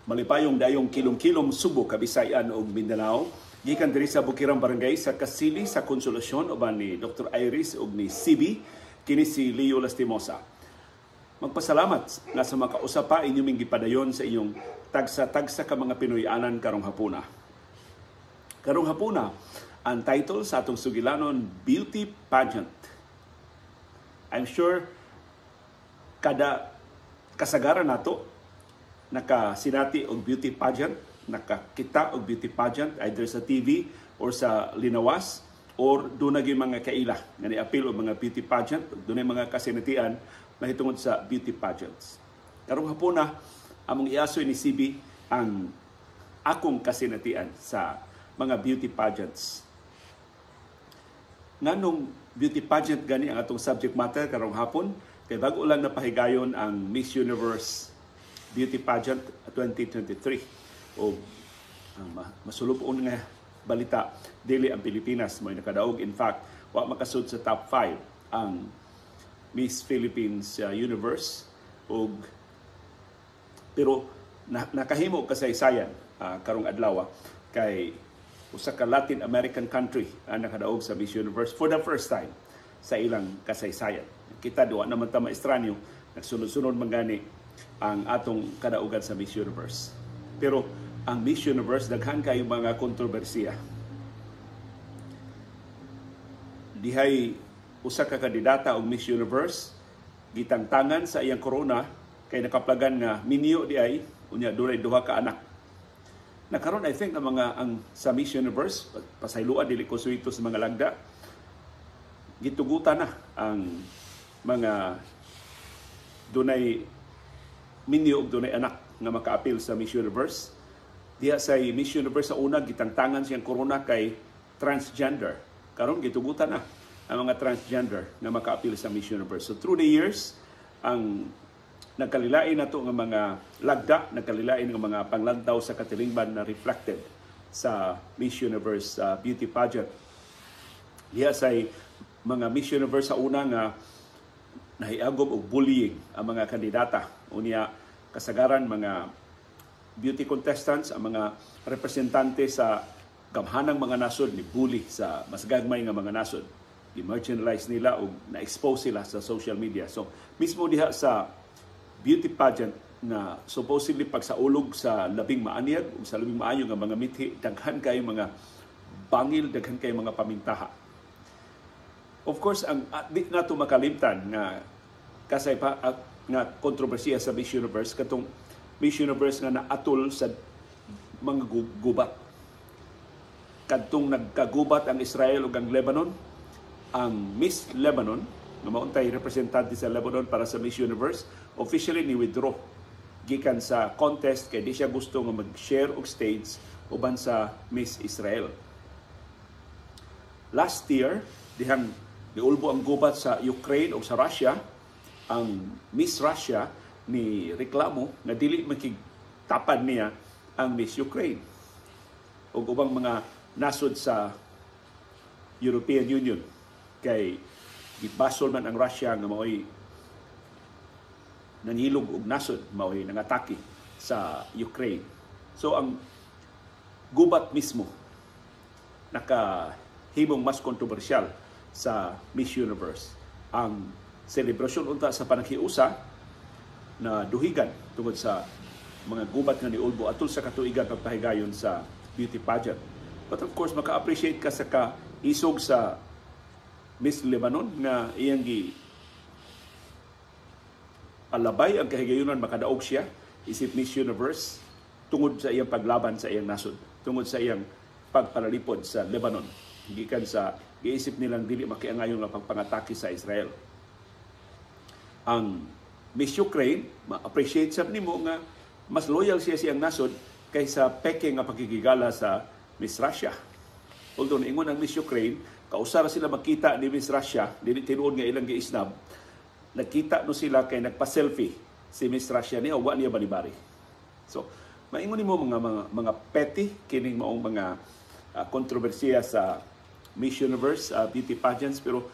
Malipayong dayong kilom-kilom Subo, Kabisayan ug Mindanao. Gikan diri sa Bukirang Barangay sa Kasili sa Konsolasyon uban ni Dr. Iris ug ni CB, kini si Leo Lastimosa. Magpasalamat nga sa makausa pa inyong gipadayon sa inyong tagsa-tagsa ka mga Pinoy-anan karong hapuna. Karong hapuna, ang title sa atong sugilanon, Beauty Pageant. I'm sure kada kasagaran nato nakasinati og beauty pageant, nakakita og beauty pageant either sa TV or sa linawas or doon naging mga kaila nga ni-appeal og mga beauty pageant, dunay mga kasinatian mahitungod sa beauty pageants. Karong hapuna, among iasoy ni CB ang akong kasinatian sa mga beauty pageants. Nganong beauty pageant gani ang atong subject matter karong hapon? Kay bago lang napahigayon ang Miss Universe Beauty Pageant 2023 o ang masulub-on nga balita, dili ang Pilipinas mo nakadaog. In fact, wa makasud sa top 5 ang Miss Philippines Universe og pero nakahimo kasaysayan karong adlaw kay usa ka Latin American country ang nakadaog sa Miss Universe for the first time sa ilang kasaysayan. Kita duwa naman ta maestranyo, nagsunod-sunod man gani ang atong kadaugan sa Miss Universe. Pero ang Miss Universe, daghan kayo mga kontrobersiya. Dihay usa ka kandidata og Miss Universe gitangtangan sa iyang corona kay nakaplagan nga minyo di ay, unya dunay duha ka anak. Nakaron, I think ang mga ang sa Miss Universe, pasayloa, dili ko suwito sa mga lagda, gitugutan na ang mga dunay minyo og dunay anak nga makaapil sa Miss Universe. Diha sa Miss Universe sa una, gitangtangan siyang corona kay transgender. Karon gitugutan na ang mga transgender nga makaapil sa Miss Universe. So through the years, ang nagkalilain nato nga mga lagda, nagkalilain nga mga panglantaw sa katilingban na reflected sa Miss Universe Beauty Pageant. Diha sa mga Miss Universe sa una nga nahiagom og bullying ang mga kandidata. Unya kasagaran mga beauty contestants, ang mga representante sa gamhanang mga nasod ni bully sa mas gagmay nga mga nasod. I-marginalize nila o na-expose sila sa social media. So mismo diha sa beauty pageant na supposedly pagsaulog sa labing maanyag o sa labing maayo nga mga mithi, daghan kayo mga bangil, daghan kayo mga pamintaha. Of course, ang di nato makalimtan nga kasay pa at nga kontrobersiya sa Miss Universe, katong Miss Universe nga naatol sa mga gubat. Kadtong nagkagubat ang Israel ug ang Lebanon, ang Miss Lebanon nga mauntay representante sa Lebanon para sa Miss Universe, officially ni withdraw gikan sa contest kay di siya gusto nga mag-share og stage uban sa Miss Israel. Last year, dihang niulbo ang gubat sa Ukraine o sa Russia, ang Miss Russia ni reklamo na dili makigtapad niya ang Miss Ukraine ug ubang mga nasod sa European Union kay gibasol man ang Russia nga maoy nangilog og nasod, maoy nangatake sa Ukraine. So ang gubat mismo nakahimong mas kontrobersyal sa Miss Universe. Ang selebrasyon unta sa panaghiusa na duhigan tungod sa mga gubat nga niulbo atol sa katuigan pagpahigayon sa beauty pageant. But of course, maka-appreciate ka sa kaisog sa Miss Lebanon nga iyang gi palabay ang kahigayunan makadaog siya isip Miss Universe tungod sa iyang paglaban sa iyang nasod, tungod sa iyang pagpalalipod sa Lebanon gikan sa giisip nilang dili makiangayon nga pagpangatake sa Israel. Ang Miss Ukraine, ma-appreciate sab nimo nga mas loyal siya siyang nasod kaysa peke nga pagkikigala sa Miss Russia. Although niingon ang Miss Ukraine, kausara sila makita ni Miss Russia, dili tinuod nga ilang giisnab, nagkita no sila kay nagpa-selfie si Miss Russia niya, wa niya balibari. So, maingon nimo mga petty kining maong mga kontrobersiya sa Miss Universe beauty pageants, pero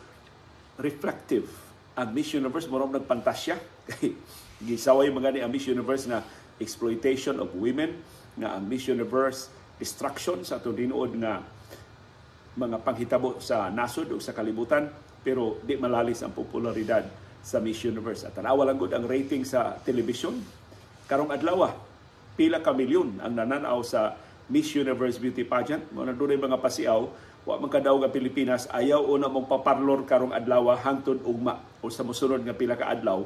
reflective ang Miss Universe, murag nagpantasya kay Gisaway mga ni ang Miss Universe nga exploitation of women, nga ang Miss Universe destruction sa atong tinuod nga mga panghitabo sa nasod o sa kalibutan, pero di malalis ang popularidad sa Miss Universe. At tanawa lang gud ang rating sa telebisyon karong adlaw, pila ka milyon ang nananaw sa Miss Universe Beauty Pageant. Mao na dunay mga pasiaw, wa man kadaog ang Pilipinas, ayaw una mong paparlor karong adlaw hangtod ugma o sa mosunod nga pila ka adlaw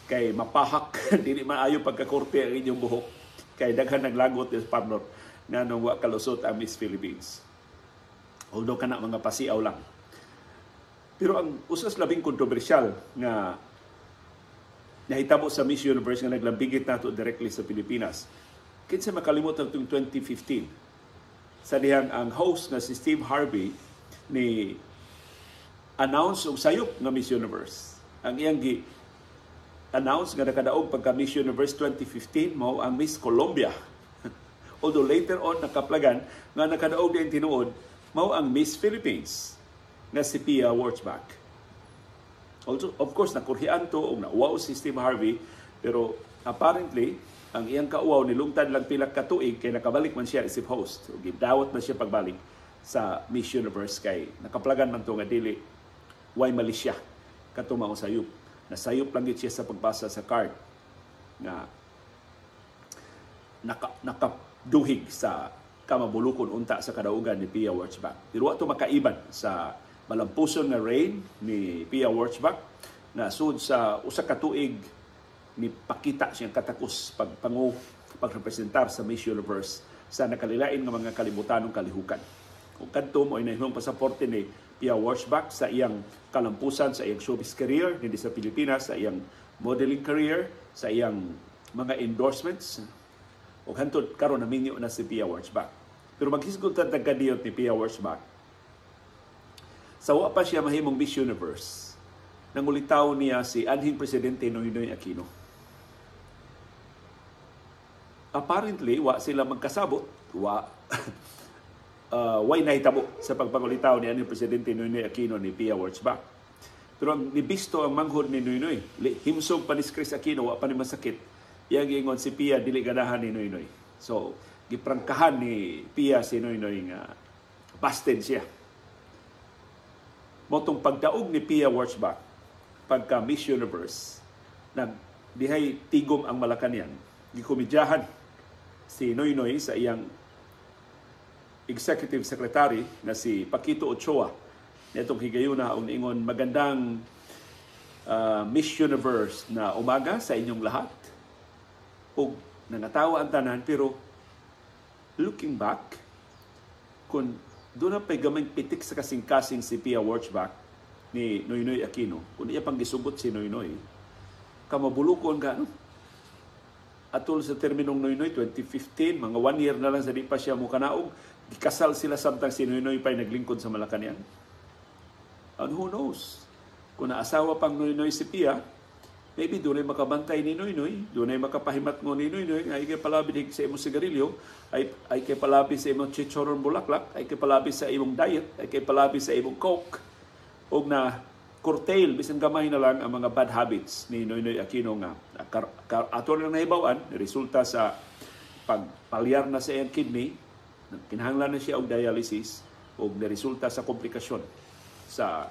kay mapahak, dili maayo pagkakorte ang inyong buhok kay daghan naglagot sa parlor nganong wa kalusot ang Miss Philippines. Although kana mga pasiaw lang. Pero ang usas labing kontrobersyal nga nahitabo sa Miss Universe nga naglambigit nato directly sa Pilipinas, kinsa makalimot ang 2015 sa dihang ang host na si Steve Harvey ni announce og sayop nga Miss Universe? Ang iyang gi announce nga nakadaog pagka Miss Universe 2015 mao ang Miss Colombia. Although later on nakaplagan nga nakadaog din tinuod mao ang Miss Philippines nga si Pia Wurtzbach. Also, of course, nakurhian to og nauwaw si Steve Harvey, pero apparently ang iyang kauwaw nilungtad lang pila ka tuig kay nakabalik man siya isip host. O gidawat man siya pagbalik sa Miss Universe kay nakaplagan man to nga dili way mali siya kato mao sayop. Nasayop lang gid siya sa pagbasa sa card nga nakaduhig sa kamabulukon unta sa kadaugan ni Pia Wurtzbach. Pero wa to makaiban sa malampuson nga reign ni Pia Wurtzbach na sud sa usa ka tuig ni pakita siyang katakos pagpangu pagrepresentar sa Miss Universe sa nakalilain nga mga kalibutanong kalihukan. Kung kadto mo ay nahimong pasaporte ni Pia Wurtzbach sa iyang kalampusan, sa iyang showbiz career dinhi sa Pilipinas, sa iyang modeling career, sa iyang mga endorsements. Ug hantod karon naminyo na si Pia Wurtzbach. Pero maghisgot ta kadiyot ni Pia Wurtzbach. Sa wa pa siya mahimong Miss Universe, nangulitaw niya si anhing Presidente Noynoy Aquino. Apparently, wa sila magkasabot, wa way nahitabo sa pagpangulitaw ni anhing Presidente Noynoy Aquino ni Pia Wurtzbach. Pero ang nibisto ang manghod ni Noynoy, himsog pa ni Kris Aquino, wa pa ni masakit, iyang giingon si Pia dili ganahan ni Noynoy. So, giprangkahan ni Pia si Noynoy nga busted siya. Motong pagdaog ni Pia Wurtzbach pagka Miss Universe, nag dihay tigom ang Malacanang, gikomedyahan si Noynoy sa iyang executive secretary na si Paquito Ochoa nitong higayuna og niingon, "Magandang Miss Universe na umaga sa inyong lahat." Ug nangatawa ang tanan, pero looking back, kung doon na pa'y gamay pitik sa kasing-kasing si Pia Wurtzbach ni Noynoy Aquino, kung iya pang gisugot si Noynoy, kamabulukon ka, no? Atol sa terminong Noynoy, 2015, mga 1 year na lang sa di pa siya mukanaog, gikasal sila samtang si Noynoy pa'y naglingkod sa Malacanang. And who knows? Kung naasawa pang Noynoy si Pia, maybe doon ay makabantay ni Noynoy, doon ay makapahimat mo ni Noynoy, ay kay palabi sa imong sigarilyo, ay kay palabi sa imong chicharon bulaklak, ay kay palabi sa imong diet, ay kay palabi sa imong Coke, og na curtail, bisan gamay na lang ang mga bad habits ni Noynoy Aquino nga ato lang nahibaw-an, resulta sa pagpalyar na sa iyang kidney, kinahanglan na siya og dialysis, og resulta sa komplikasyon sa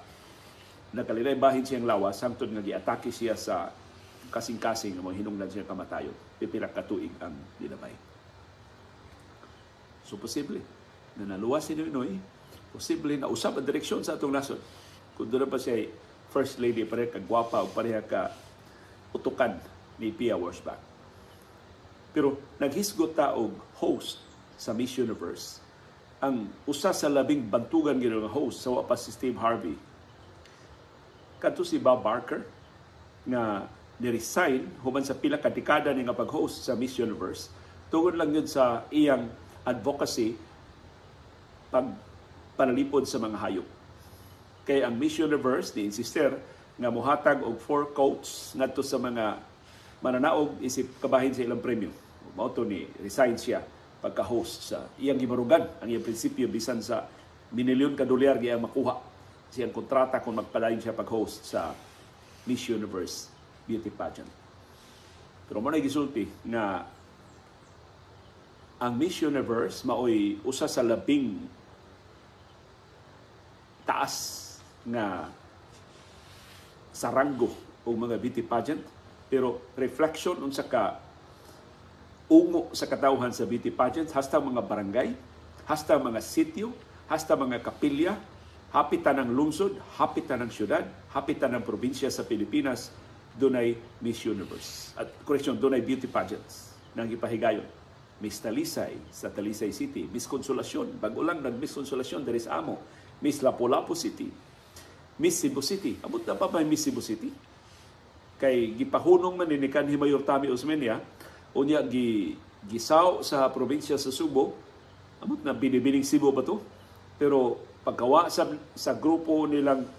nakalilay bahin siyang lawas hangtod nga giatake siya sa kasing-kasing nga hinungdan siya kamatayon. Pipila ka tuig ang dinamay. So posible na naluwas si Noynoy, posible na usab ang direksyon sa atong nasod. Kung doon pa siya first lady, pareha ka gwapa o pareha ka utukan ni Pia Wurtzbach. Pero naghisgot ta og host sa Miss Universe, ang usa sa labing bantugan gyud nga host sa wa pa si Steve Harvey, kadto si Bob Barker nga ni-resign human sa pila ka dekada ni nga pag-host sa Miss Universe tungod lang yun sa iyang advocacy pag panalipod sa mga hayop. Kay ang Miss Universe ni insister nga mohatag og 4 coats ngadto sa mga mananaog isip kabahin sa ilang premyo. Mao to ni resign siya pagka-host sa iyang gibarugan ang iyang prinsipyo bisan sa minilyon ka dolyar giyang makuha siyang kontrata kung magpadayon siya pag-host sa Miss Universe Beauty Pageant. Pero mo na gisulti nga ang Miss Universe maoy usa sa labing taas nga sa ranggo og mga beauty pageant, pero reflection unsa ka ungo sa katawhan sa beauty pageant, hasta mga barangay, hasta mga sitio, hasta mga kapilya, hapit tanang lungsod, hapit tanang syudad, hapit tanang probinsya sa Pilipinas, dunay Miss Universe. At correction, dunay beauty pageants nang gipahigayon. Miss Talisay sa Talisay City, Miss Consolacion, bago lang nag-Miss Consolacion diri sa amo, Miss Lapu-Lapu City, Miss Cebu City. Abot na pa ba Miss Cebu City? Kay gipahunong man ni kanhi Mayor Tommy Osmeña, unya gi gisaw sa probinsya sa Subo. Amot na binibining Cebu ba to? Pero pagkawa sa grupo nilang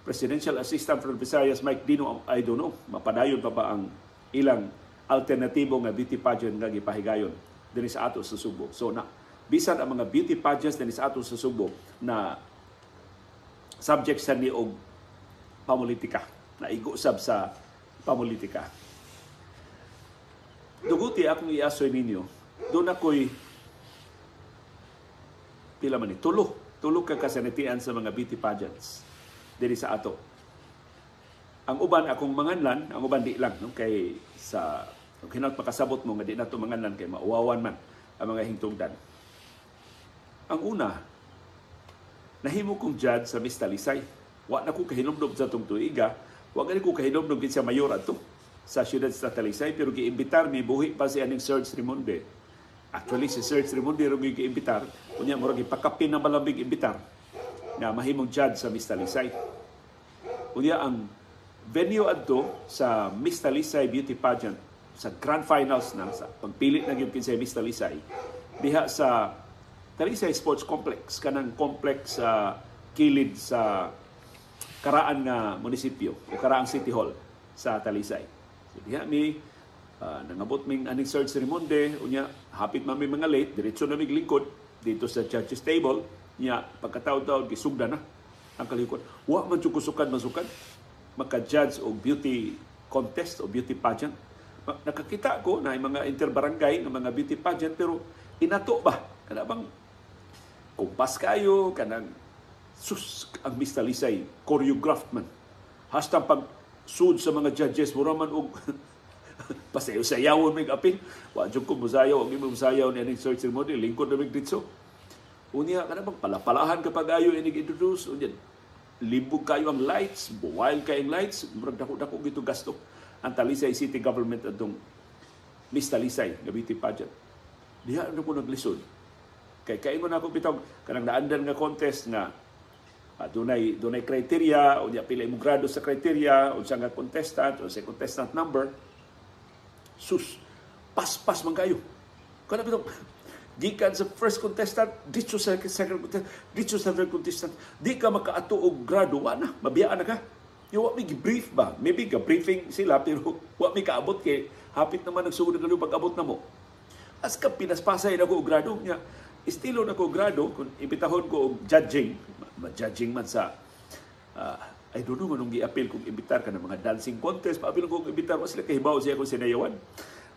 Presidential Assistant for Visayas Mike Dino, I don't know, mapadayon pa ba ang ilang alternatibo nga beauty pageant nga gipahigayon dinhi sa ato sa Subo. So na bisan ang mga beauty pageants dinhi sa ato sa Subo na subject sa ni og pamulitika, naigo sab sa pamulitika. Duguti akong iasoy ninyo, doon ako'y pila man ni tulo ka kasanitian sa mga beauty pageants diri sa ato. Ang uban akong manganlan, ang uban di lang, no? Kay sa hinaut makasabot mo nga di nato manganlan kay mauwawan man ang mga hingtungdan. Ang una, nahimo kong judge sa Miss Talisay. Wa na ko kahinumdom sa tong tuiga, wa gani ko kahinumdom kinsa mayor adto sa siyudad sa Talisay, pero giimbitar mi buhi pa si aning Serge Rimonde. Actually, si Serge Rimonde ro giimbitar, unya murag gipakapin na malambig imbitar na mahimong judge sa Miss Talisay. Unya ang venue adto sa Miss Talisay Beauty Pageant sa Grand Finals na sa pagpili na gyud kinsay Miss Talisay diha sa Talisay Sports Complex, kanang complex sa kilid sa Karaan nga munisipyo o Karaang City Hall sa Talisay. So diha mi nangabot ming aning Serge Rimonde, unya hapit man mi mga late, diretso na mig lingkod dito sa judges table. Nya pagkataod-taod gisugda na ang kalikot. Wa man jud kusukad masukad maka-judge og beauty contest o beauty pageant. Nakakita ko na mga interbarangay ng mga beauty pageant, pero inato ba? Kana bang kumpas kayo, kanang sus, ang Miss Talisay choreographed man. Hasta pag sud sa mga judges, mura man og pasayaw-sayawon mig apil. Wa jud ko musayaw, ang imong musayaw ni aning Serge Rimonde, lingkod na mig ditso. Unya kana bang palapalahan kapag ayo inig introduce, unya libog kayo ang lights, wild kayo ang lights, murag dako-dako gito gasto ang Talisay City Government atong Miss Talisay nga beauty pageant. Diha na ko naglisod. Kay kaingon ako bitaw kanang naandan nga contest nga dunay criteria, unya pila imong grado sa criteria, unsa nga contestant, unsa contestant number. Sus, paspas man kayo. Kana bitaw gikan sa first contestant, dito sa second contestant, dito sa third contestant, di ka makaato og grado, wa na, mabiyaan na ka. Yung wa mi gi-brief ba? Maybe ga-briefing sila, pero wa mi kaabot kay hapit naman nagsugod na pag-abot na mo. As ka pinaspasay na ko og grado niya, estilo na ko og grado, kung imbitahon ko og judging, ma-judging man sa, I don't know anong gi-appeal kung imbitar ka ng mga dancing contest, paapilon ko og imbitar, wa sila kahibaw siya kung sinayawan.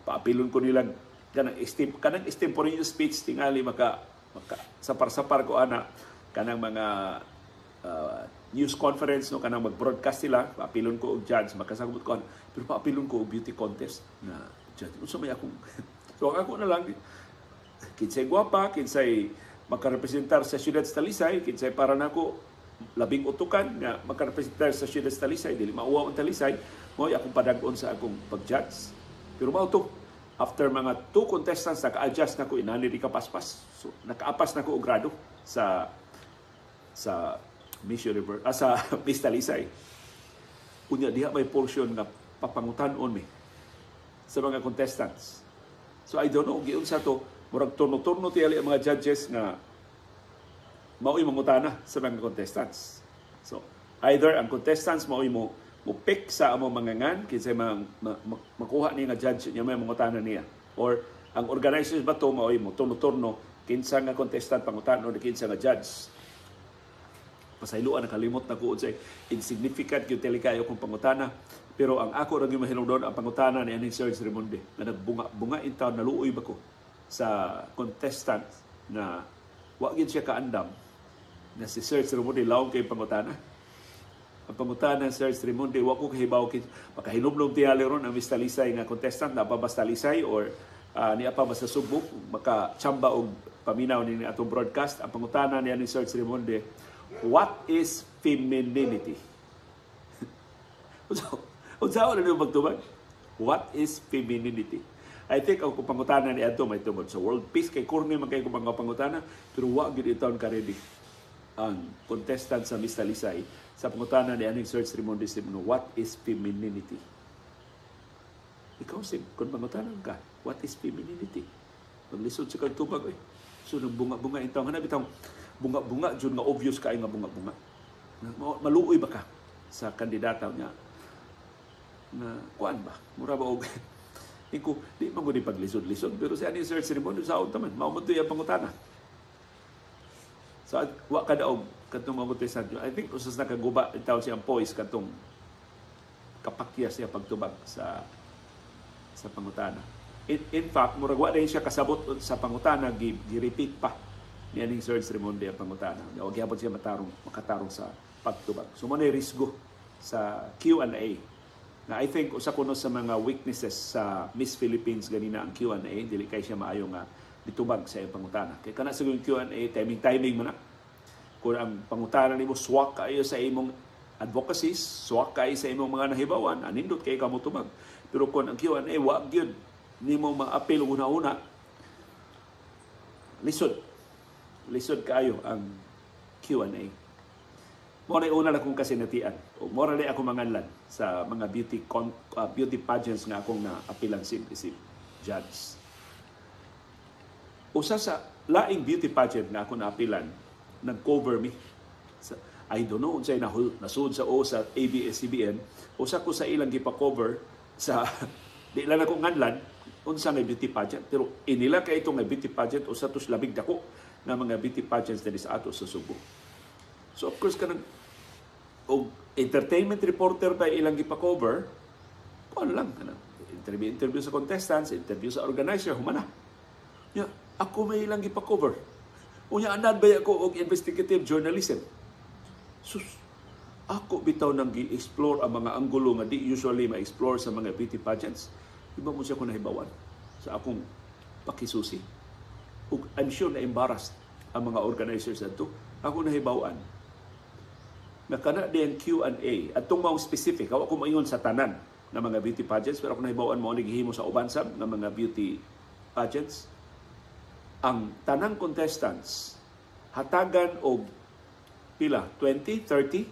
Paapilon ko nilang kanang extemporaneous speech tingali maka sapar-sapar ko ana kanang mga news conference, no, kanang mag-broadcast sila, paapilon ko og judge, makasabot ko ana, pero paapilon ko og beauty contest na judge. Unsa may akong so ang ako na lang, kinsay gwapa, kinsay makarepresentar sa siyudad sa Talisay, kinsay para nako labing utukan nga makarepresentar sa siyudad sa Talisay, dili mauwaw ang Talisay, mao akong padag-on sa akong pag-judge. Pero mao to, after mga 2 contestants, naka-adjust na ko, inani di ka paspas. So, nakaapas na ko og grado sa Miss Universe, sa Miss Talisay. Unya, diha may portion nga papangutan-on mi sa mga contestants. So, I don't know, giunsa to, murag turno-turno tiyali ang mga judges nga mao'y mangutana sa mga contestants. So, either ang contestants mao'y mo pick sa among mga ngan, kinsay makuha niya nga judge niya may mangutana niya. Or ang organizers ba to mao'y mo turno-turno kinsa nga contestant pangutana o kinsa nga judge. Pasayloan, nakalimot na ko unsay insignificant gyud teli kayo kung pangutana, Pero ang ako ra gyud mahinungdon ang pangutana ni aning Serge Raymonde na nagbunga-bunga in taon, naluoy ba ko sa contestant na wa gyud siya kaandam na si Serge Raymonde lawom kay pangutana. Ang pangutana ni Serge Raymonde, wa ko kahibaw makahinumdom tiyali ron ang Miss Talisay nga contestant na pa ba sa Talisay or niya pa ba sa Sugbo, makachamba og paminaw ni atong broadcast. Ang pangutana niya ni Serge Raymonde, "What is femininity?" So, unsa na nimo magtubag? "What is femininity?" I think ang pangutana ni adto may tungod sa world peace kay corny man kay kung mga pangutana, pero wa gyud intawon ka ready ang contestant sa Miss Talisay sa pangutana ni aning Serge Raymonde, "What is femininity?" Ikaw, Sim, kung pangutanan ka, "What is femininity?" Maglisod sa kag tubag, eh. So, nang bunga-bunga intawon, hanap itong bunga-bunga, jud nga obvious kay nga bunga-bunga. Maluoy ba ka sa kandidata nga na kuan ba? Mura ba og Iko, di man ko di paglisod-lisod, pero si ani Serge Raymonde sa taman, mao mo ang pangutana. So, wa ka daog katong mga contestant. I think usas nakaguba taon siyang poise katong kapakya siya pagtubag sa pangutana. In fact, murag wa din siya kasabot sa pangutana, gi-repeat pa ni aning Serge Raymonde ang pangutana. Wa gyapon siya matarong makatarong sa pagtubag. So mo na risgo sa Q&A na I think usa kuno sa mga weaknesses sa Miss Philippines ganina ang Q&A, dili kay siya maayo nga ditubag sa iyang pangutana. Kay kana sa Q&A, timing timing man na. Kung ang pangutana nimo swak kaayo sa imong advocacies, swak kaayo sa imong mga nahibawan, anindot kay ka motubag. Pero kung ang Q&A wa gyud nimo maapil una-una, lisod. Lisod kaayo ang Q&A. Mo na una na kong kasinatian. O mo na ako manganlan sa mga beauty pageants nga akong naapilan sim isip judge. Usa sa laing beauty pageant nga ako naapilan, nag-cover mi. Sa, I don't know unsay nasud sa o sa ABS-CBN, usa ko sa ilang gipa-cover sa di lang ako nganlan unsa nga beauty pageant, pero inila kay ito nga beauty pageant usa tos labing dako nga mga beauty pageants dinhi sa ato sa Subo. So of course kanang og entertainment reporter pa ilang gipa-cover, kuan lang kanang interview interview sa contestants, interview sa organizer, humana. Ya, ako may ilang gipa-cover. Unya anad ba ako og investigative journalism? Sus, ako bitaw nang gi-explore ang mga anggulo nga di usually ma-explore sa mga beauty pageants. Iba mo siya ko nahibawan sa akong pakisusi. Ug I'm sure na embarrassed ang mga organizers adto. Ako nahibawan na kana din Q&A atong maong specific, awa ko maingon sa tanan na mga beauty pageants, pero ako nahibawan mo ni gihimo sa uban sab nga mga beauty pageants, ang tanang contestants hatagan og pila, 20, 30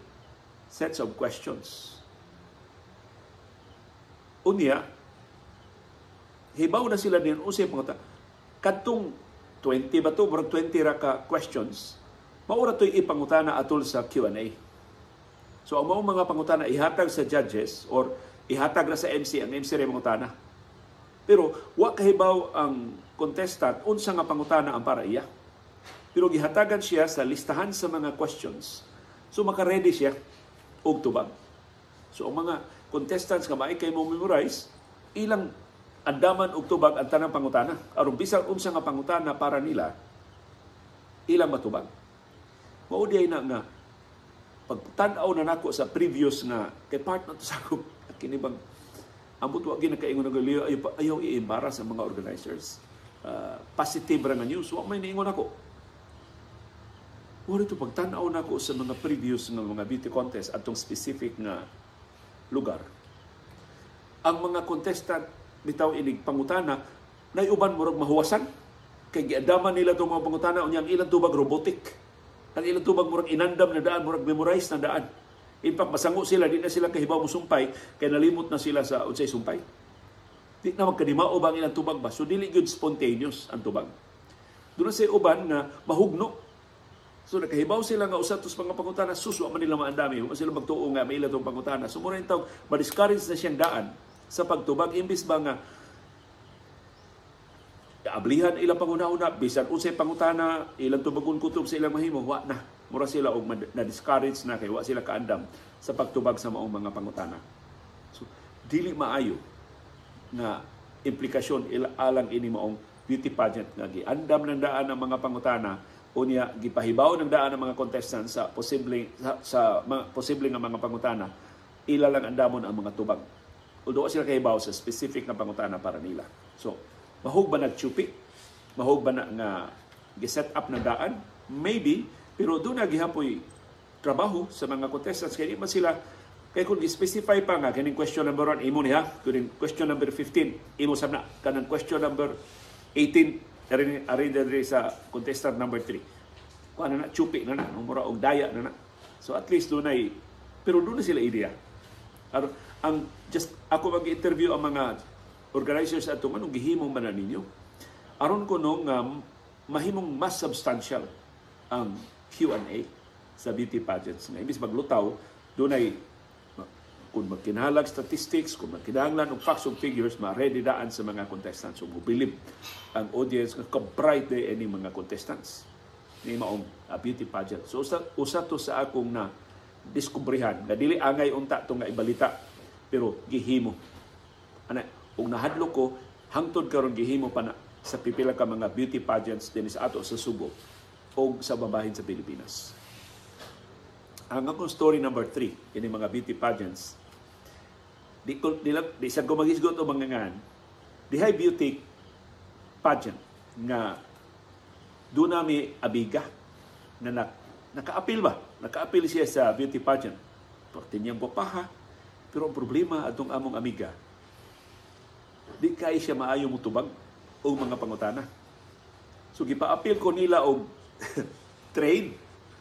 sets of questions. Unya hibaw na sila din unsay panguta kadtong 20 ba to, murag 20 ra ka questions, maura to'y ipangutana atol sa Q&A. So ang mga pangutana ihatag sa judges or ihatag ra sa MC, ang MC ra pangutana. Pero wa kahibaw ang contestant unsa nga pangutana ang para iya. Pero gihatagan siya sa listahan sa mga questions. So maka-ready siya og tubag. So ang mga contestants nga maay kay mo memorize, ilang andaman og tubag ang tanang pangutana. Aron bisan unsa nga pangutana para nila, ilang matubag. Mao di na nga pagtan-aw na nako sa previous nga kay part na to sa akong kini bang ambot wa gyud nakaingon og ayaw, ayaw i-embarrass ang mga organizers. Positive ra nga news, wa may niingon ako. Wala ito pagtan-aw nako sa mga previous nga mga beauty contest atong specific nga lugar. Ang mga contestant bitaw inig pangutana nay uban murag mahuwasan kay giandaman nila tong mga pangutana, unya ang ilang tubag robotic. Ang ilang tubag murag inandam na daan, murag memorize na daan. In fact, masango sila, di na sila kahibaw mo sumpay, kay nalimot na sila sa unsay sumpay. Di na magkadimao ba ang ilang tubag ba? So dili gyud spontaneous ang tubag. Doon sa uban nga mahugno. So nakahibaw sila nga usa tos mga pangutana, sus wa man nila maandami, wa sila magtuo nga may ila tong pangutana. So mura tawag, ma-discourage na siyang daan sa pagtubag imbis ba nga ablihan ilang panguna-una, bisan unsay pangutana ilang tubagon kutob sa ilang mahimo, wa na. Mura sila og na-discourage na kay wa sila kaandam sa pagtubag sa maong mga pangutana. So dili maayo nga implikasyon alang ini maong beauty pageant nga giandam ng daan ang mga pangutana, unya gipahibaw ng daan ang mga contestants sa mga posible nga mga pangutana, ila lang andamon ang mga tubag. Although sila kahibaw sa specific na pangutana para nila. So, mahug ba nagchupi? Mahug ba na nga gi-set up ng daan? Maybe, pero doon na gihapoy trabaho sa mga contestants kay di man sila kay kung gi-specify pa nga kining question number 1 imo niya, kining question number 15 imo sab na, kanang question number 18 ari ari diri sa contestant number 3. Kuan na na, chupi na na, mura og daya na na. So at least dunay, pero doon na sila idea. Aron ang just ako mag-interview ang mga organizers ato, anong gihimo man na ninyo aron kuno nga mahimong mas substantial ang Q&A sa beauty pageants, nga imbis maglutaw, dunay kung magkinahanglan statistics, kung magkinahanglan og facts og figures, ma-ready daan sa mga contestants. So, mobilib ang audience nga ka-bright day ini mga contestants ni maong beauty pageant. So, usa to sa akong na diskubrihan nga dili angay unta to nga ibalita, pero gihimo. Ana, ug nahadlok ko hangtod karon gihimo pa na sa pipila ka mga beauty pageants dinhi sa ato sa Subo o sa babahin sa Pilipinas. Ang akong story number 3 kini mga beauty pageants, di ko di, lang, di sa ko maghisgot o mga ngan dihay beauty pageant nga doon nami abiga na nakaapil ba? Nakaapil siya sa beauty pageant. Parte niyang gwapaha. Pero ang problema atong among amiga, di kay siya maayo mutubag og mga pangutana. So gipaapil ko nila og train.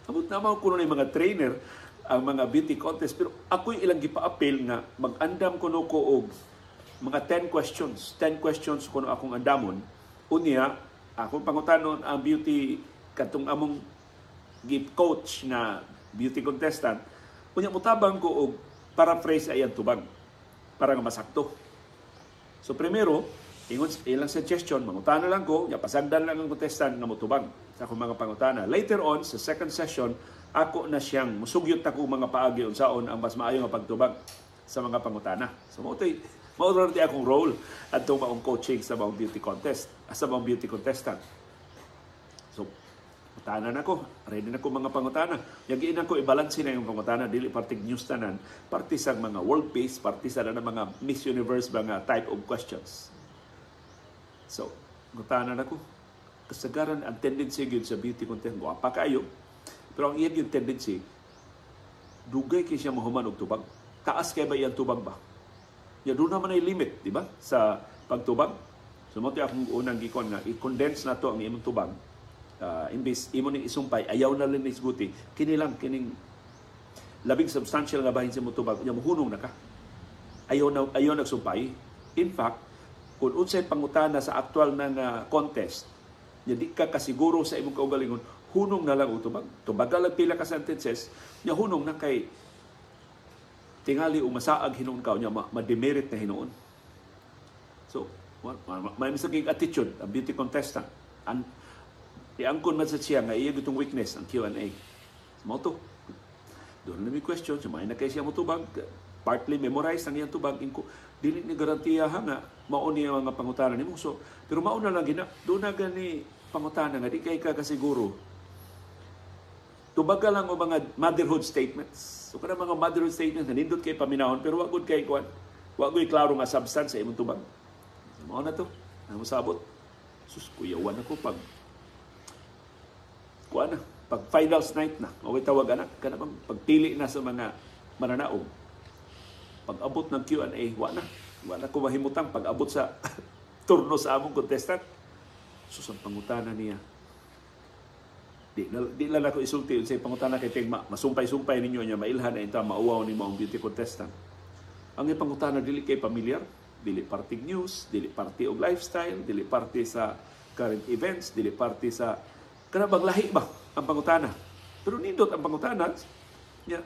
Amot na mao kuno ni mga trainer ang mga beauty contest, pero ako'y ilang gipaapil nga mag-andam kuno ko og mga 10 questions. 10 questions kuno akong andamon. Unya, akong pangutanon ang beauty katong among gi-coach na beauty contestant. Unya mutabang ko og paraphrase ay ang tubag para nga masakto. So primero, ingon ilang suggestion, mangutana lang ko, nya pasagdan lang ang contestant nga motubag sa akong mga pangutana. Later on, sa second session, ako na siyang musugyot ako mga paagi unsaon ang mas maayo nga pagtubag sa mga pangutana. So mao ra akong role adtong maong coaching sa maong beauty contest, sa maong beauty contestant. So pangutana na ko, ready na ko mga pangutana. Yagiin ako i-balance na yung pangutana, dili parte news tanan, parte sa mga world peace, parte sa na mga Miss Universe mga type of questions. So, pangutana na ko. Kasagaran ang tendency gyud sa beauty contest, gwapa kayo. Pero ang iyang yung tendency, dugay kay siya mahuman og tubag. Taas kay ba iyang tubag ba? Ya doon naman ay limit, di ba? Sa pagtubag. So mo akong unang gikon nga i-condense na to ang imong tubag. Imbis imo ning isumpay, ayaw na lang isguti, kini lang kining labing substantial nga bahin sa imong tubag, nya mohunong na ka. Ayaw na ayaw nagsumpay. In fact, kung unsay pangutana sa aktual na nga contest, nya di ka kasiguro sa imong kaugalingon, hunong na lang og tubag. Tubagal lang pila ka sentences, nya hunong na kay tingali umasaag hinuon ka, nya ma-demerit na hinuon. So, may misaging attitude ang beauty contestant. Ang iangkon man sa siya nga iya gitong weakness ang Q&A. Mao to. Doon na may question, so may na kay siya motubag, partly memorize ang iyang tubag inko dili ni garantiya ha nga mao niya mga pangutana nimo. So, pero mao na lang gina, doon na gani pangutana nga di kay ka kasiguro. Tubaga lang og mga motherhood statements. So kana mga motherhood statements nindot kay paminahon pero wa gud kay kuan. Wa gud klaro nga substance sa imong tubag. So, mao na to. Ang sabot. Sus, kuyawan ako pag kuan na, pag finals night na. Mao tawag anak kana bang pagpili na sa mga mananaog. Pag abot ng Q&A, wa na. Wa na ko mahimutang pag abot sa turno sa among contestant. Sus, ang pangutana niya. Di lang ako isulti unsay pangutana kay ting masumpay-sumpay ninyo niya mailhan na inta mauwaw ni maong beauty contestant. Ang ipangutana dili kay pamilyar, dili parte news, dili parte og lifestyle, dili parte sa current events, dili parte sa kana bang lahi ba ang pangutana. Pero nindot ang pangutana niya.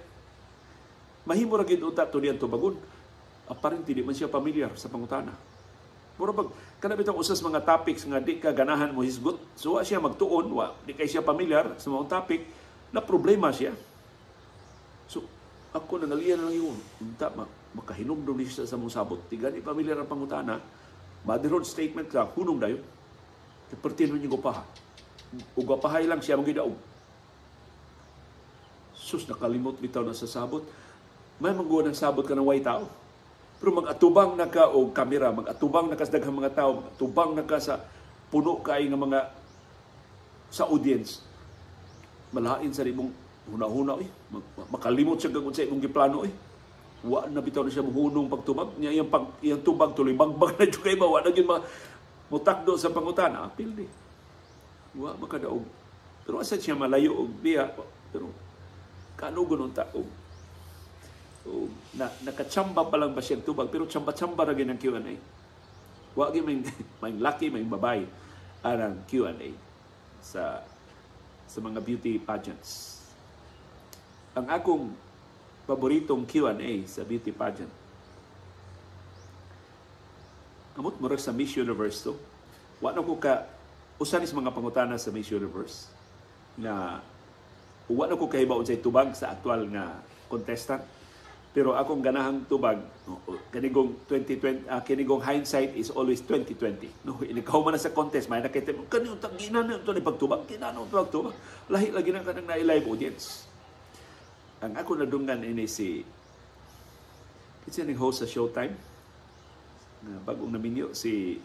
Mahimo ra gid unta to niyang tubagon. Apparently di man siya pamilyar sa pangutana. Mura bag kana bitong usas mga topics nga di ka ganahan mo hisgot. So wa siya magtuon, wa di kay siya pamilyar sa mga topic, na problema siya. So ako nangalian lang yun. Unta ma Makahinumdum ni siya sa mong sabot. Tigani pamilyar ang pangutana, motherhood statement ka, hunong dayon. Pertino niyo gupaha. Ug gupahay lang siya magidaog. Sus, nakalimot bitaw na sa sabot. May mangguwa ng sabot ka ng way tao. Pero mag-atubang na ka og kamera, mag-atubang na ka sa daghang mga tao, mag-atubang na ka sa puno kay nga mga sa audience. Malain sa imong huna-huna eh. Makalimot siya kung sa imong giplano eh. Wa na bitaw na siya muhunong pagtubag. Niya iyang tubag tuloy bagbag na jud kay ba wa na gyud mutakdo sa pangutana. Apil di. Wa makadaog. Pero asa siya malayo og biya, pero kanugon unta og o na nakachamba pa lang ba siya tubag, pero chamba-chamba ra gyud ang Q&A. Wa gyud may laki may babae arang Q&A sa mga beauty pageants. Ang akong paboritong Q&A sa beauty pageant, kamot murag sa Miss Universe to. Wa na ko ka usa ni sa mga pangutana sa Miss Universe na wa na ko kahibaw unsay tubag sa aktual nga contestant. Pero akong ganahang tubag kanigong 2020, kinigong hindsight is always 2020. No, ikaw man na sa contest, may nakita mo kani untang ginana to ni pagtubag, ginana to pagtubag. Lahi lagi na kanang na live audience. Ang ako nadunggan ini si kinsa ning host sa Showtime na bagong naminyo, si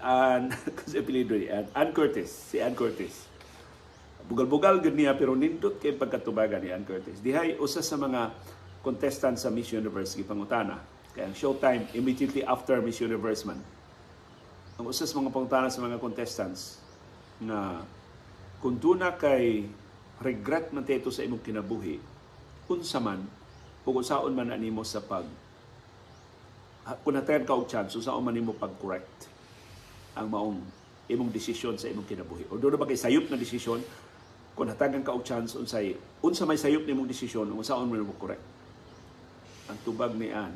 Ann kasi apelyido ni Ann, Ann Curtis, si Ann Curtis. Bugal-bugal gud niya pero nindot kay pagkatubagan ni Ann Curtis. Dihay usa sa mga contestant sa Miss Universe gipangutana. Kay ang Showtime immediately after Miss Universe man. Ang usa sa mga pangutana sa mga contestants na kung duna kay regret man teto sa imong kinabuhi, unsa man ug unsaon man animo sa pag kung natagan ka og chance, unsaon man nimo pag-correct ang maong imong desisyon sa imong kinabuhi. O doon na ba kay sayop na desisyon, kung hatagan ka og chance unsay unsa may sayop nimong desisyon, unsaon man mo correct. Ang tubag ni Ann,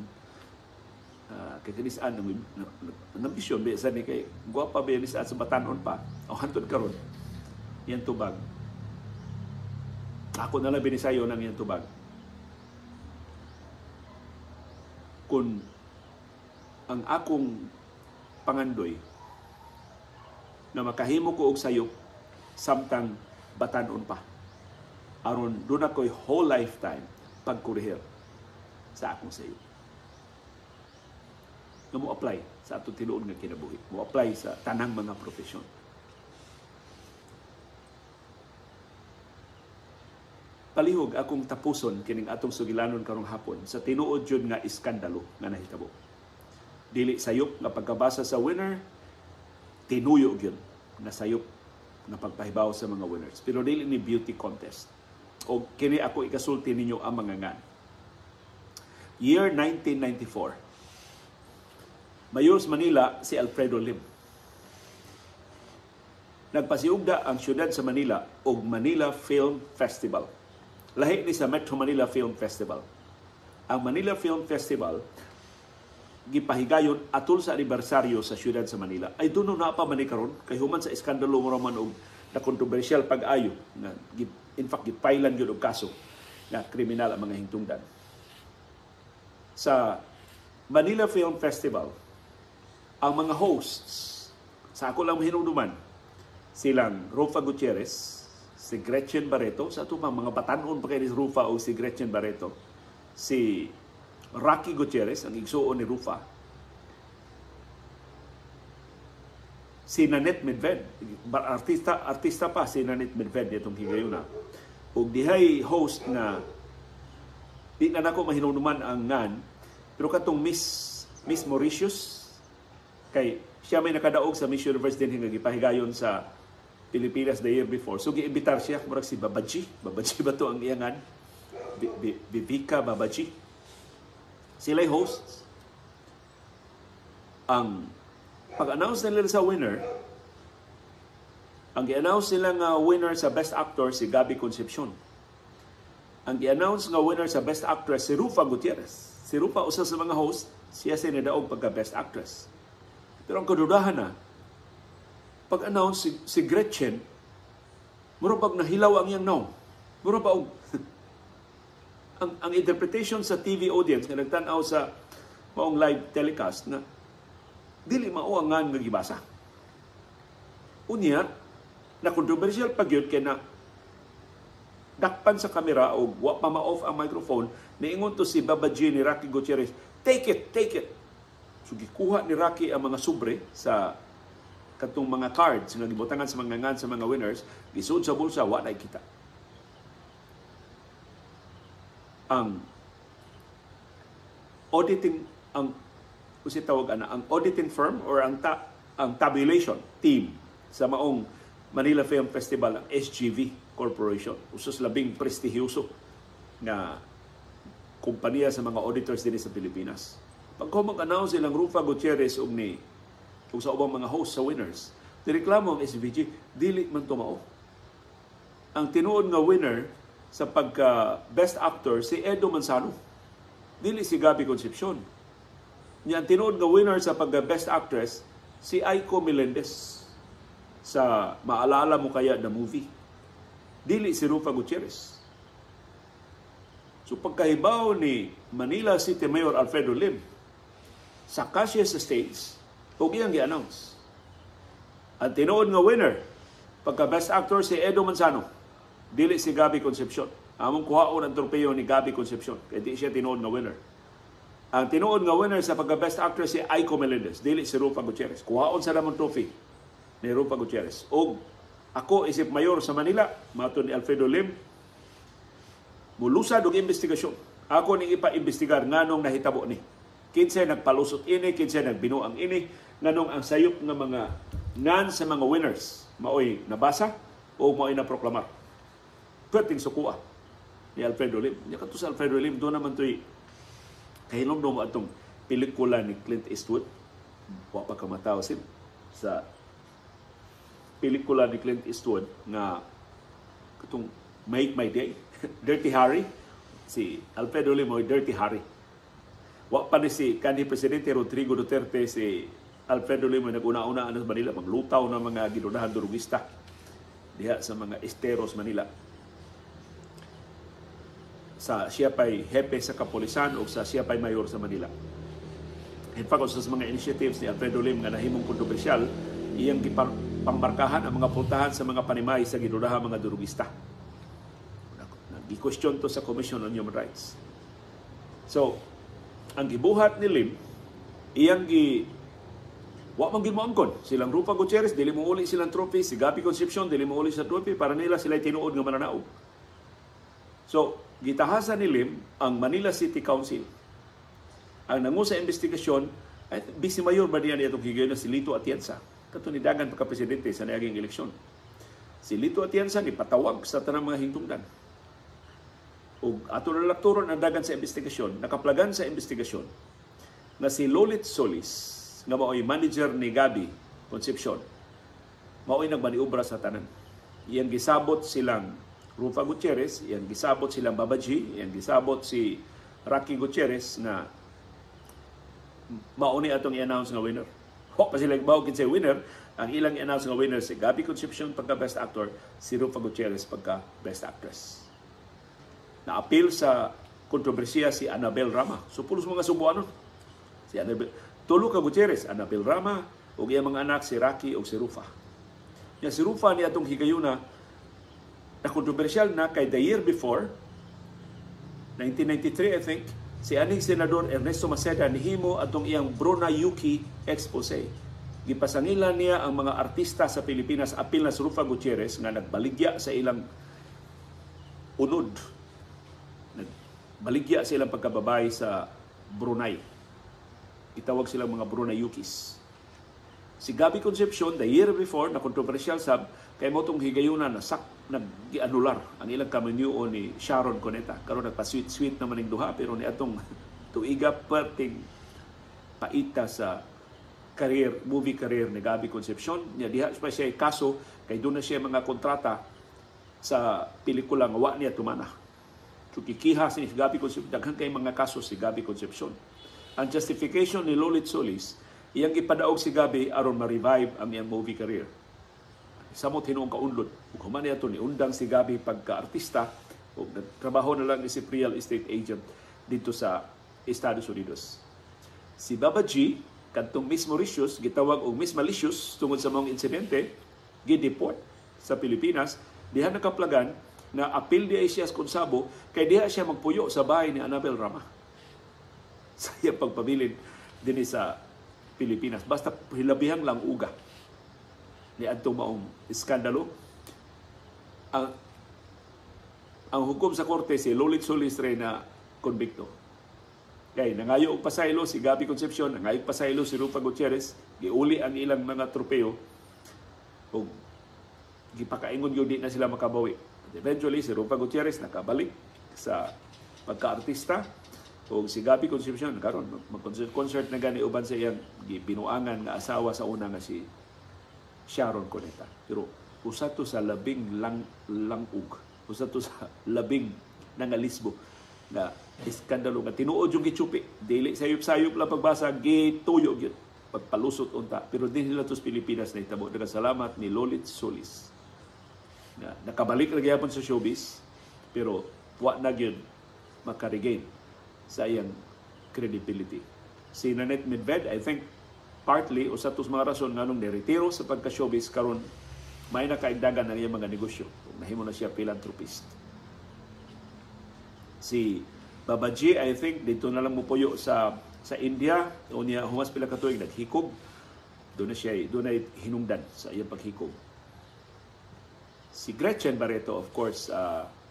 kay kinis Ann nambisyon biya sa ni kay gwapa biya ni sa batanon pa o hantod karon iyang tubag. Ako na lang binisayo ng iyang tubag. Kung ang akong pangandoy na makahimo ko og sayop samtang batanon pa, aron doon ako'y whole lifetime pagkurihir sa akong sayop. Na mo apply sa atong tinuod nga kinabuhi, mo apply sa tanang mga profesyon. Palihog akong tapuson kining atong sugilanon karong hapon sa tinuod jud nga iskandalo nga nahitabo. Dili sayop nga pagkabasa sa winner, tinuyo gyud nga sayop nga pagpahibaw sa mga winners. Pero dili ni beauty contest. O kini ako ikasulti ninyo ang mga ngan. Year 1994. Mayor sa Manila si Alfredo Lim. Nagpasiugda ang siyudad sa Manila og Manila Film Festival. Lahi ni sa Metro Manila Film Festival. Ang Manila Film Festival gipahigayon atol sa anibersaryo sa siyudad sa Manila. Ay doon na pa man ni karon kay human sa iskandalo mo raman og na kontrobersyal pag-ayo na in fact gipailan gyud og kaso na kriminal ang mga hingtungdan. Sa Manila Film Festival, ang mga hosts sa ako lang mahinumduman silang Rufa Gutierrez, si Gretchen Barreto, sa ato pang mga batanon pa kay ni Rufa o si Gretchen Barreto, si Rocky Gutierrez, ang igsuon ni Rufa, si Nanette Medved, artista pa si Nanette Medved nitong higayuna. Ug dihay host na di na nako mahinumduman ang ngan, pero katong Miss Mauritius, kay siya may nakadaog sa Miss Universe din nga gipahigayon sa Pilipinas the year before. So giimbitar siya murag si Babaji. Babaji ba to ang iyangan? Vivika Babaji. Sila'y hosts. Ang pag-announce nila sa winner, ang i-announce nila nga winner sa Best Actor si Gabby Concepcion. Ang i-announce nga winner sa Best Actress si Rufa Gutierrez. Si Rufa usa sa mga host, siya sa nadaog pagka Best Actress. Pero ang kadudahan na, pag-announce si Gretchen, mura pag nahilaw ang iyang naong. Mura pa og Ang interpretation sa TV audience nga nagtan-aw sa maong live telecast na dili mao ang ngan nga gibasa. Unya, na controversial pa gyud kay na dakpan sa kamera o wa pa ma-off ang microphone, niingon to si Baba G ni Rocky Gutierrez, "Take it, take it." So gikuha ni Rocky ang mga sobre sa katong mga cards nga gibutangan sa mga ngan sa mga winners, gisud sa bulsa, wa na kita. Ang auditing, ang usi tawag ana, ang auditing firm or ang tabulation team sa maong Manila Film Festival, ang SGV Corporation, usos labing prestihiyoso nga kompanya sa mga auditors dinhi sa Pilipinas. Pagka mag-announce silang Rufa Gutierrez og ni ug sa ubang mga host sa winners, nireklamo ang SVG, dili man tumao. Ang tinuod nga winner sa pagka best actor si Edo Manzano, dili si Gabby Concepcion. Nya ang tinuod nga winner sa pagka best actress si Aiko Melendez sa Maalala Mo Kaya the Movie. Dili si Rufa Gutierrez. So pagkahibaw ni Manila City Mayor Alfredo Lim, saka siya sa stage ug iyang gi-announce. Ang tinuod nga winner pagka best actor si Edo Manzano, dili si Gabby Concepcion. Among kuhaon ang tropeo ni Gabby Concepcion kay di siya tinuod nga winner. Ang tinuod nga winner sa pagka best actress si Aiko Melendez, dili si Rufa Gutierrez. Kuhaon sa namong trophy ni Rufa Gutierrez. Og ako isip mayor sa Manila, mato ni Alfredo Lim, mulusad og investigasyon. Ako ning ipa-imbestigar nganong nahitabo ni. Kinsay nagpalusot ini, kinsay nagbinuang ini, nganong ang sayop nga mga ngan sa mga winners maoy nabasa o maoy naproklamar. Perting sukua ni Alfredo Lim. Nya kadto sa Alfredo Lim, doon naman to'y kahinomdom atong pelikula ni Clint Eastwood. Wa pa kamataw sim sa pelikula ni Clint Eastwood nga katong Make My Day, Dirty Harry. Si Alfredo Lim mo'y Dirty Harry. Wa pa ni si kanhi Presidente Rodrigo Duterte, si Alfredo Lim mo'y nag-una-una sa Manila, maglutaw ng mga gidudahan durugista diha sa mga esteros Manila. Sa siya pa'y hepe sa kapulisan o sa siya pa'y mayor sa Manila. In fact, sa mga initiatives ni Alfredo Lim nga nahimong kontrobersyal, iyang pangmarkahan ang mga pultahan sa mga panimay sa gidudahan mga durugista. Nag-question to sa Commission on Human Rights. So, ang gibuhat ni Lim, iyang wa man gid moangkon silang Rufa Gutierrez, dili mo uli silang trophy, si Gabby Concepcion dili mo uli sa trophy, para nila sila tinuod nga mananaog. So, gitahasan ni Lim ang Manila City Council. Ang nangu sa investigasyon ay Vice Mayor ba niya itong higayon na si Lito Atienza, kato ni dagan pagka-presidente sa niaging eleksyon. Si Lito Atienza ni patawag sa tanang mga hingtungdan. Ug ato na lakturon ang dagan sa investigasyon, nakaplagan sa investigasyon na si Lolit Solis nga mao'y manager ni Gabby Concepcion, mao'y nagmaniobra sa tanan. Iyang gisabot silang Rufa Gutierrez, iyang gisabot silang Baba G, iyang gisabot si Rocky Gutierrez na mauni atong i-announce nga winner. Wa pa sila ibaw kinsay winner, ang ilang i-announce nga winner si Gabby Concepcion pagka best actor, si Rufa Gutierrez pagka best actress. Naapil sa kontrobersiya si Annabel Rama. So pulos mga Subuanon. Si Annabel, tulo ka Gutierrez, Annabel Rama ug iyang mga anak si Rocky ug si Rufa. Nya si Rufa ni atong higayuna na kontrobersyal na kay the year before, 1993 I think, si aning Senador Ernesto Maceda nihimo atong iyang Brunayuki expose. Gipasangilan niya ang mga artista sa Pilipinas apil na si Rufa Gutierrez nga nagbaligya sa ilang unod. Nagbaligya sa ilang pagkababay sa Brunei. Itawag silang mga Brunayukis. Si Gabby Concepcion, the year before, na kontrobersyal sab, kay motong higayuna na sak nag-anular ang ilang kaminyuo ni Sharon Cuneta. Karon nagpa-sweet-sweet naman ning duha, pero ni atong tuiga perting paita sa career, movie career ni Gabby Concepcion. Nya diha pa siya kaso kay doon na siya mga kontrata sa pelikula nga wa niya tumana. So kikiha si Gabby Concepcion, daghan kay mga kaso si Gabby Concepcion. Ang justification ni Lolit Solis, iyang gipadaog si Gabby aron ma-revive ang iyang movie career. Samot hinuong kaunlod. Ug human niya to ni undang si Gabby pagka-artista, O nagtrabaho na lang isip real estate agent dito sa Estados Unidos. Si Baba G, kadtong Miss Mauritius, gitawag og Miss Malicious tungod sa mga insidente, gideport sa Pilipinas, diha nakaplagan na apil diha siya sa konsabo kay diha siya magpuyo sa bahay ni Annabel Rama sa iyang pagpabilin dinhi sa Pilipinas. Basta hilabihang lang uga ni adtong maong iskandalo. Ang hukom sa korte, si Lolit Solis ray na konbikto. Kay nangayo og pasaylo si Gabby Concepcion, nangayo og pasaylo si Ruffa Gutierrez, giuli ang ilang mga tropeo ug gipakaingon gyud di na sila makabawi. But eventually si Ruffa Gutierrez nakabalik sa pagkaartista ug si Gabby Concepcion karon mag-concert na gani uban sa iyang gibinuangan nga asawa sa una nga si Sharon Cuneta. Pero usa to sa labing langug, usa to sa labing nangalisbo na iskandalo nga tinuod yung gichupi. Dili sayop-sayop lang pagbasa, gituyo gyud pagpalusot unta. Pero din nila to sa Pilipinas na itabo. Salamat ni Lolit Solis na nakabalik na gyapon sa showbiz, pero wa na gyud makaregain sa iyang credibility. Si Nanette Medved, I think partly usa to sa mga rason nganong niretiro sa pagka-showbiz, karon may nakaigdagan ang iyang mga negosyo. Nahimo na siya philanthropist. Si Baba G, I think dito na lang mupuyo sa India. O niya humas pila ka tuig naghikog. Doon na siya, doon ay hinungdan sa iyang paghikog. Si Gretchen Barretto, of course,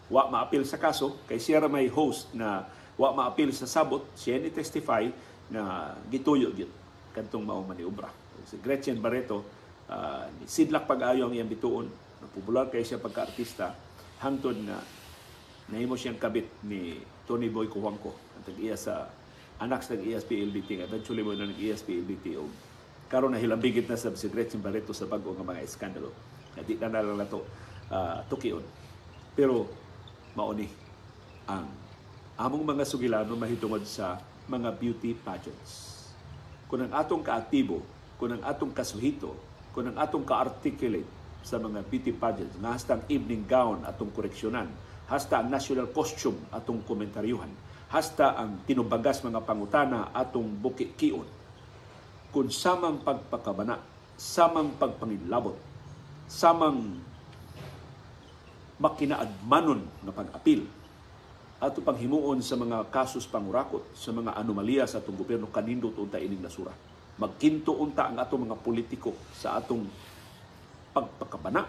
wa maapil sa kaso kay siya ra may host na wa maapil sa sabot, siya ni testify na gituyo gyud kadtong maong maniobra. Si Gretchen Barretto, sidlak pag-ayo ang iyang bituon, popular kay siya pagka-artista hangtod na nahimo siyang kabit ni Tony Boy Cojuangco, ang tag-iya sa anak sa tag-iya sa PLDT. Eventually mo na nag-iya sa PLDT o karon na hilambigit na sa si Gretchen Barretto sa bag-o nga mga iskandalo. Na di na lang nato tukion. Pero mauni ang among mga sugilano mahitungod sa mga beauty pageants. Kung ang atong kaaktibo, kung ang atong kasuhito, kung ang atong ka-articulate sa mga beauty pageants, nga hasta ang evening gown atong koreksyonan, hasta ang national costume atong komentaryuhan, hasta ang tinubagas mga pangutana atong bukikion. Kung samang pagpakabana, samang pagpangilabot, samang makinaadmanon nga pag-apil, ato panghimuon sa mga kasus pangurakot, sa mga anomalya sa atong gobyerno, kanindot unta ining nasura. Magkinto unta ang atong mga politiko sa atong pagpakabana,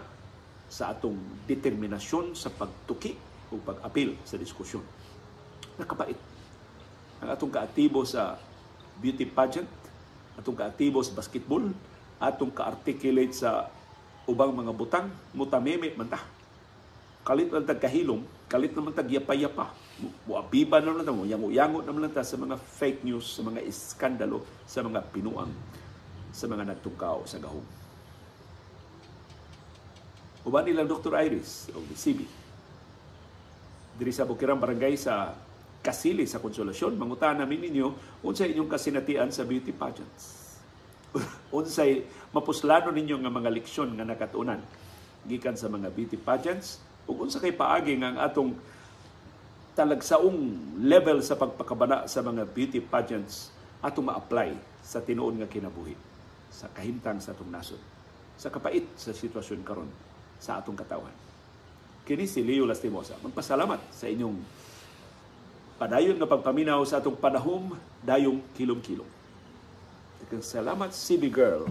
sa atong determinasyon sa pagtuki o pag-apil sa diskusyon. Nakapait ang atong kaatibo sa beauty pageant, atong kaatibo sa basketball, atong ka-articulate sa ubang mga butang, mutameme man ta. Kalit lang tag kahilom, kalit naman tag yapa-yapa, muabiba naman ta, muyango-yango naman ta sa mga fake news, sa mga iskandalo, sa mga pinuang, sa mga nagtungkaw sa gahom. Uban nilang Dr. Iris o CB. Diri sa Bukirang Barangay sa Kasili sa Konsolasyon, mangutahan namin ninyo unsay inyong kasinatian sa beauty pageants. Unsay mapuslano ninyo nga mga leksyon nga nakatunan gikan sa mga beauty pageants ug unsa kay paagi nga ang atong talagsaong level sa pagpakabana sa mga beauty pageants atong ma-apply sa tinuod nga kinabuhi, sa kahimtang sa atong nasod, sa kapait sa sitwasyon karon sa atong katawhan. Kini si Leo Lastimosa. Magpasalamat sa inyong padayon nga pagpaminaw sa atong panahom dayong kilom-kilom. Salamat, CB Girl.